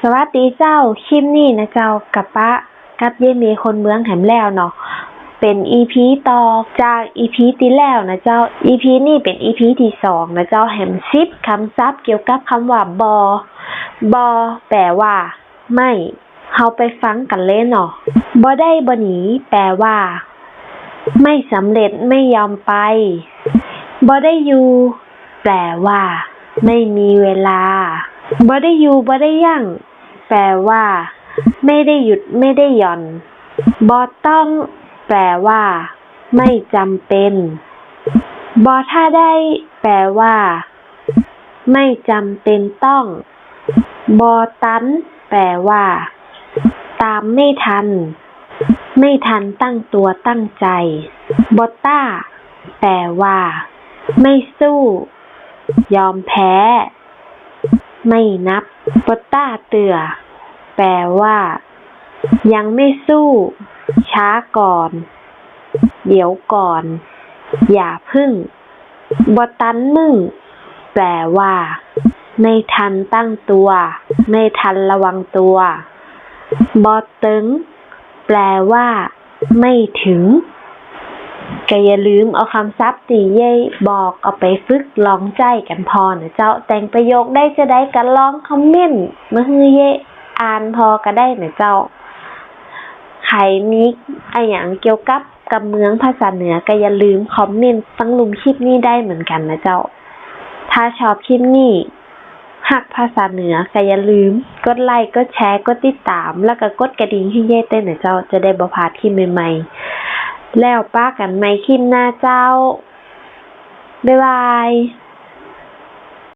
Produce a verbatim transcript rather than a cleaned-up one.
สวัสดีเจ้า คลิปนี้นะเจ้า ก็ปะกับเย้ยเมย์คนเมืองแหมแล้วเนาะ เป๋น อีพี ต่อจาก อีพี ตี้แล้วนะเจ้า อีพี นี้เป๋น อีพี ตี้สองนะเจ้า แหมสิบกำศัพท์เกี่ยวกับกำว่า บ่ บ่ แป๋ว่า ไม่ เฮาไปฟังกั๋นเลยเนาะ บ่ได้บ่หนี แป๋ว่า ไม่สำเร็จไม่ยอมไป บ่ได้อยู่ แป๋ว่า ไม่มีเวลา บ่ได้อยู่บ่ได้ยั้ง แป๋ว่า ไม่ได้หยุดไม่ได้หย่อน บ่ต้อง แป๋ว่า ไม่จำเป็น บ่ถ้าได้ แป๋ว่า ไม่จำเป็นต้อง บ่ตัน แป๋ว่า ตามไม่ทัน ไม่ทันตั้งตัวตั้งใจ๋ บ่ต้า แป๋ว่า ไม่สู้ ยอมแพ้ ไม่นับ บ่ต้าเตื้อ แป๋ว่า ยังไม่สู้ ช้าก่อน เดี๋ยวก่อน อย่าเพิ่ง บ่ตันมึง แป๋ว่า ไม่ทันตั้งตัว ไม่ทันระวังตัว บ่เติง แป๋ว่า ไม่ถึง ก็อย่าลืมเอากำศัพท์ตี้เย้ยบอกเอาไปฝึกลองใจ๊กั๋นพ่องนะเจ้า แต่งประโยคได้จาใดก็ลองคอมเมนต์มาหื้อเย้ยอ่านพ่องก็ได้นะเจ้า ใผมีอะหยังเกี่ยวกับกำเมืองภาษาเหนือก็อย่าลืมคอมเมนต์ตังลุ่มคลิปนี้ได้เหมือนกั๋นนะเจ้า ถ้าชอบคลิปนี้ ฮักภาษาเหนือก็อย่าลืมกดไลก์ กดแชร์ กดติดตาม แล้วก็กดกระดิ่งหื้อเย้ยตวยนะเจ้า จะได้บ่พลาดคลิปใหม่ๆ แล้วปะกั๋นใหม่คลิปหน้าเจ้า บ๊ายบาย